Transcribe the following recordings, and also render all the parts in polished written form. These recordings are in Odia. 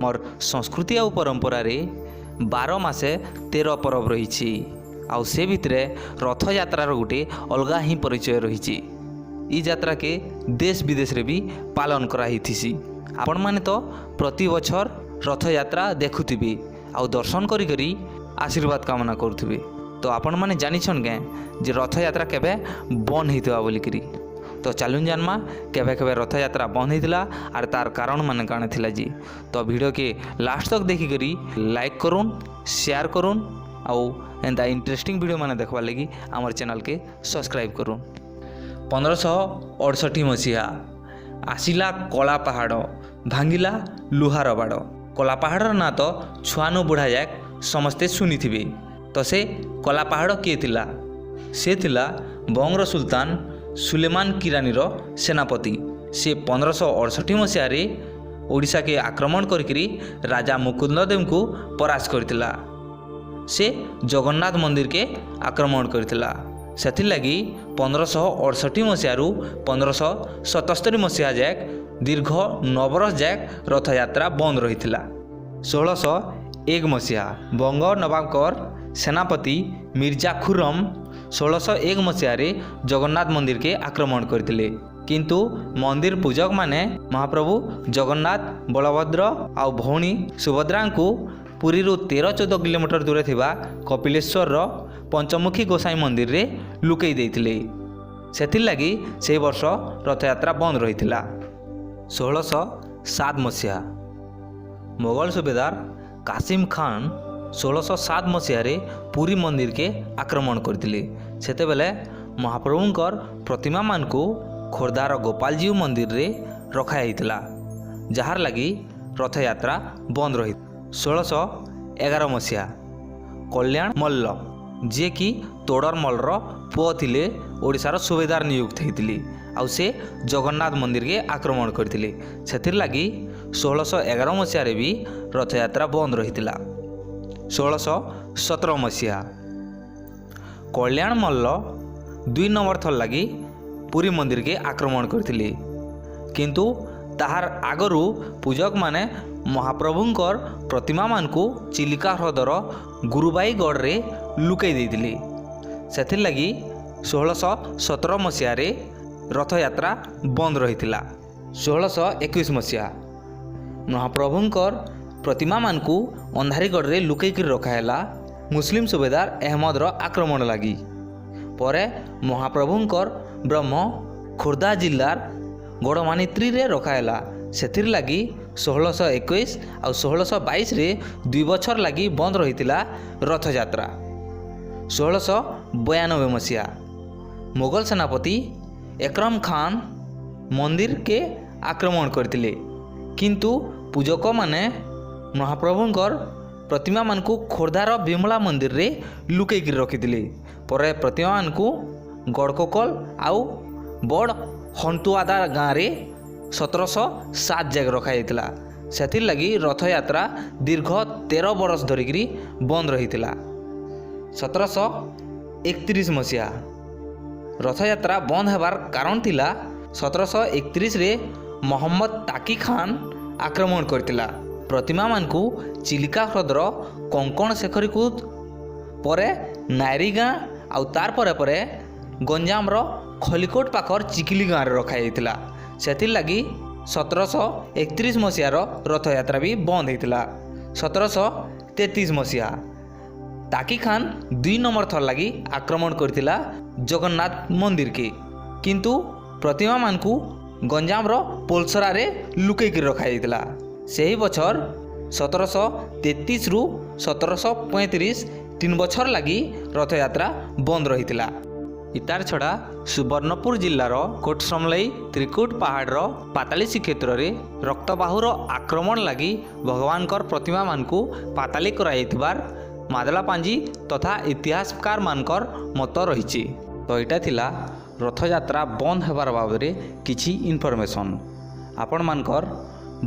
ମୋର୍ ସଂସ୍କୃତି ଆଉ ପରମ୍ପରାରେ 12 ମାସେ 13 ପରବ ରହିଛି ଆଉ ସେ ଭିତରେ ରଥଯାତ୍ରାର ଗୋଟେ ଅଲଗା ହିଁ ପରିଚୟ ରହିଛି। ଇ ଯାତ୍ରାକେ ଦେଶ ବିଦେଶରେ ବି ପାଳନ କରାହେଇଥିସି। ଆପଣମାନେ ତ ପ୍ରତି ବଛର ରଥଯାତ୍ରା ଦେଖୁଥିବେ ଆଉ ଦର୍ଶନ କରି କରି ଆଶୀର୍ବାଦ କାମନା କରୁଥିବେ। ତ ଆପଣମାନେ ଜାଣିଛନ୍ କେଁ ଯେ ରଥଯାତ୍ରା କେବେ ବନ୍ଦ ହେଇଥିବା ବୋଲିକିରି? ତ ଚାଲୁନ୍ ଜାନ୍ମା କେବେ କେବେ ରଥଯାତ୍ରା ବନ୍ଦ ହେଇଥିଲା ଆର୍ ତାର କାରଣ ମାନେ କାଣା ଥିଲା ଯେ। ତ ଭିଡ଼ିଓକେ ଲାଷ୍ଟ ତକ୍ ଦେଖିକରି ଲାଇକ୍ କରୁନ୍, ସେୟାର କରୁନ୍ ଆଉ ଏନ୍ତା ଇଣ୍ଟରେଷ୍ଟିଂ ଭିଡ଼ିଓ ମାନେ ଦେଖବାର୍ ଲାଗି ଆମର୍ ଚ୍ୟାନେଲ୍କେ ସବସ୍କ୍ରାଇବ୍ କରୁନ୍। 1568 ମସିହା। ଆସିଲା କଳା ପାହାଡ଼, ଭାଙ୍ଗିଲା ଲୁହାର ବାଡ଼। କଳା ପାହାଡ଼ର ନାଁ ତ ଛୁଆନୁ ବୁଢ଼ା ଯାକ ସମସ୍ତେ ଶୁଣିଥିବେ। ତ ସେ କଳା ପାହାଡ଼ କିଏ ଥିଲା? ସେ ଥିଲା ବଙ୍ଗର ସୁଲତାନ ସୁଲେମାନ କିରାନୀର ସେନାପତି। ସେ 1568 ମସିହାରେ ଓଡ଼ିଶାକେ ଆକ୍ରମଣ କରିକିରି ରାଜା ମୁକୁନ୍ଦଦେବଙ୍କୁ ପରାସ୍ତ କରିଥିଲା। ସେ ଜଗନ୍ନାଥ ମନ୍ଦିରକେ ଆକ୍ରମଣ କରିଥିଲା। ସେଥିର୍ଲାଗି 1568 ମସିହାରୁ 1577 ମସିହା ଯାକ, ଦୀର୍ଘ 9 ବରଷ ଯାକ ରଥଯାତ୍ରା ବନ୍ଦ ରହିଥିଲା। 1601 ମସିହା। ବଙ୍ଗ ନବାବଙ୍କର ସେନାପତି ମିର୍ଜା ଖୁରମ 1601 ମସିହାରେ ଜଗନ୍ନାଥ ମନ୍ଦିରକେ ଆକ୍ରମଣ କରିଥିଲେ। କିନ୍ତୁ ମନ୍ଦିର ପୂଜକମାନେ ମହାପ୍ରଭୁ ଜଗନ୍ନାଥ, ବଳଭଦ୍ର ଆଉ ଭଉଣୀ ସୁଭଦ୍ରାଙ୍କୁ ପୁରୀରୁ 13-14 କିଲୋମିଟର ଦୂରେ ଥିବା କପିଲେଶ୍ୱରର ପଞ୍ଚମୁଖୀ ଗୋସାଇଁ ମନ୍ଦିରରେ ଲୁକେଇ ଦେଇଥିଲେ। ସେଥିର୍ଲାଗି ସେହି ବର୍ଷ ରଥଯାତ୍ରା ବନ୍ଦ ରହିଥିଲା। 1607 ମସିହା। ମୋଗଲ ସୁବେଦାର କାସିମ ଖାନ 1607 ମସିହାରେ ପୁରୀ ମନ୍ଦିରକେ ଆକ୍ରମଣ କରିଥିଲେ। ସେତେବେଳେ ମହାପ୍ରଭୁଙ୍କର ପ୍ରତିମାମାନଙ୍କୁ ଖୋର୍ଦ୍ଧାର ଗୋପାଳଜୀଉ ମନ୍ଦିରରେ ରଖାଯାଇଥିଲା, ଯାହାର ଲାଗି ରଥଯାତ୍ରା ବନ୍ଦ ରହି। 1611 ମସିହା। କଲ୍ୟାଣ ମଲ୍ଲ, ଯିଏକି ତୋଡ଼ର ମଲ୍ଲର ପୁଅ ଥିଲେ, ଓଡ଼ିଶାର ସୁବେଦାର ନିଯୁକ୍ତ ହେଇଥିଲେ ଆଉ ସେ ଜଗନ୍ନାଥ ମନ୍ଦିରକେ ଆକ୍ରମଣ କରିଥିଲେ। ସେଥିର୍ଲାଗି 1611 ମସିହାରେ ବି ରଥଯାତ୍ରା ବନ୍ଦ ରହିଥିଲା। 1617 ମସିହା। କଲ୍ୟାଣ ମଲ୍ଲ ଦୁଇ ନମ୍ବର ଥର ଲାଗି ପୁରୀ ମନ୍ଦିରକେ ଆକ୍ରମଣ କରିଥିଲେ। କିନ୍ତୁ ତାହାର ଆଗରୁ ପୂଜକମାନେ ମହାପ୍ରଭୁଙ୍କର ପ୍ରତିମାମାନଙ୍କୁ ଚିଲିକା ହ୍ରଦର ଗୁରୁବାଇଗଡ଼ରେ ଲୁକେଇ ଦେଇଥିଲେ। ସେଥିର୍ଲାଗି 1617 ମସିହାରେ ରଥଯାତ୍ରା ବନ୍ଦ ରହିଥିଲା। 1621 ମସିହା। ମହାପ୍ରଭୁଙ୍କର ପ୍ରତିମାମାନଙ୍କୁ ଅନ୍ଧାରୀଗଡ଼ରେ ଲୁକେଇକରି ରଖାହେଲା ମୁସଲିମ ସୁବେଦାର ଅହମ୍ମଦର ଆକ୍ରମଣ ଲାଗି। ପରେ ମହାପ୍ରଭୁଙ୍କର ବ୍ରହ୍ମ ଖୋର୍ଦ୍ଧା ଜିଲ୍ଲାର ଗଡ଼ମାନିତ୍ରୀରେ ରଖାହେଲା। ସେଥିର୍ଲାଗି 1621 ଆଉ 1622ରେ 2 ବଛର ଲାଗି ବନ୍ଦ ରହିଥିଲା ରଥଯାତ୍ରା। 1692 ମସିହା। ମୋଗଲ ସେନାପତି ଏକ୍ରମ ଖାନ ମନ୍ଦିରକେ ଆକ୍ରମଣ କରିଥିଲେ। କିନ୍ତୁ ପୂଜକମାନେ ମହାପ୍ରଭୁଙ୍କର ପ୍ରତିମାମାନଙ୍କୁ ଖୋର୍ଦ୍ଧାର ବିମଳା ମନ୍ଦିରରେ ଲୁକେଇକରି ରଖିଥିଲେ। ପରେ ପ୍ରତିମାମାନଙ୍କୁ ଗଡ଼କୋକଲ ଆଉ ବଡ଼ ହନ୍ତୁଆଦା ଗାଁରେ 1707 ଯାକ ରଖାଯାଇଥିଲା। ସେଥିର୍ଲାଗି ରଥଯାତ୍ରା ଦୀର୍ଘ 13 ବରଷ ଧରିକିରି ବନ୍ଦ ରହିଥିଲା। 1731 ମସିହା। ରଥଯାତ୍ରା ବନ୍ଦ ହେବାର କାରଣ ଥିଲା, 1731ରେ ମହମ୍ମଦ ତାକି ଖାନ ଆକ୍ରମଣ କରିଥିଲା। ପ୍ରତିମାମାନଙ୍କୁ ଚିଲିକା ହ୍ରଦର କଙ୍କଣ ଶେଖରୀକୁଦ, ପରେ ନାଇରୀ ଗାଁ ଆଉ ତାର ପରେ ପରେ ଗଞ୍ଜାମର ଖଲିକୋଟ ପାଖର ଚିକିଲି ଗାଁରେ ରଖାଯାଇଥିଲା। ସେଥିର୍ଲାଗି 1731 ମସିହାର ରଥଯାତ୍ରା ବି ବନ୍ଦ ହେଇଥିଲା। 1733 ମସିହା। ତାକି ଖାନ ଦୁଇ ନମ୍ବର ଥର ଲାଗି ଆକ୍ରମଣ କରିଥିଲା ଜଗନ୍ନାଥ ମନ୍ଦିରକେ। କିନ୍ତୁ ପ୍ରତିମାମାନଙ୍କୁ ଗଞ୍ଜାମର ପୋଲସରାରେ ଲୁକେଇକରି ରଖାଯାଇଥିଲା। ସେହି ବଛର 1733ରୁ 1735, 3 ବଛର ଲାଗି ରଥଯାତ୍ରା ବନ୍ଦ ରହିଥିଲା। ଇତାର ଛଡ଼ା ସୁବର୍ଣ୍ଣପୁର ଜିଲ୍ଲାର କୋଟସମଲେଇ ତ୍ରିକୁଟ ପାହାଡ଼ର ପାତାଳୀ ଶ୍ରୀକ୍ଷେତ୍ରରେ ରକ୍ତବାହୁର ଆକ୍ରମଣ ଲାଗି ଭଗବାନଙ୍କର ପ୍ରତିମାମାନଙ୍କୁ ପାତାଳି କରାଯାଇଥିବାର ମାଦଳା ପାଞ୍ଜି ତଥା ଇତିହାସକାରମାନଙ୍କର ମତ ରହିଛି। ତ ଏଇଟା ଥିଲା ରଥଯାତ୍ରା ବନ୍ଦ ହେବାର ବାବଦରେ କିଛି ଇନଫର୍ମେସନ୍। ଆପଣମାନଙ୍କର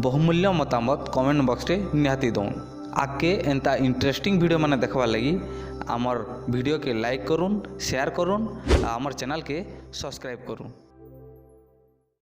ବହୁମୂଲ୍ୟ ମତାମତ କମେଣ୍ଟ ବକ୍ସରେ ନିହାତି ଦଉନ୍। ଆଗକେ ଏନ୍ତା ଇଣ୍ଟରେଷ୍ଟିଂ ଭିଡ଼ିଓ ମାନେ ଦେଖବାର୍ ଲାଗି ଆମର୍ ଭିଡ଼ିଓକେ ଲାଇକ୍ କରୁନ୍, ସେୟାର କରୁନ୍ ଆଉ ଆମର୍ ଚ୍ୟାନେଲ୍କେ ସବସ୍କ୍ରାଇବ୍ କରୁନ୍।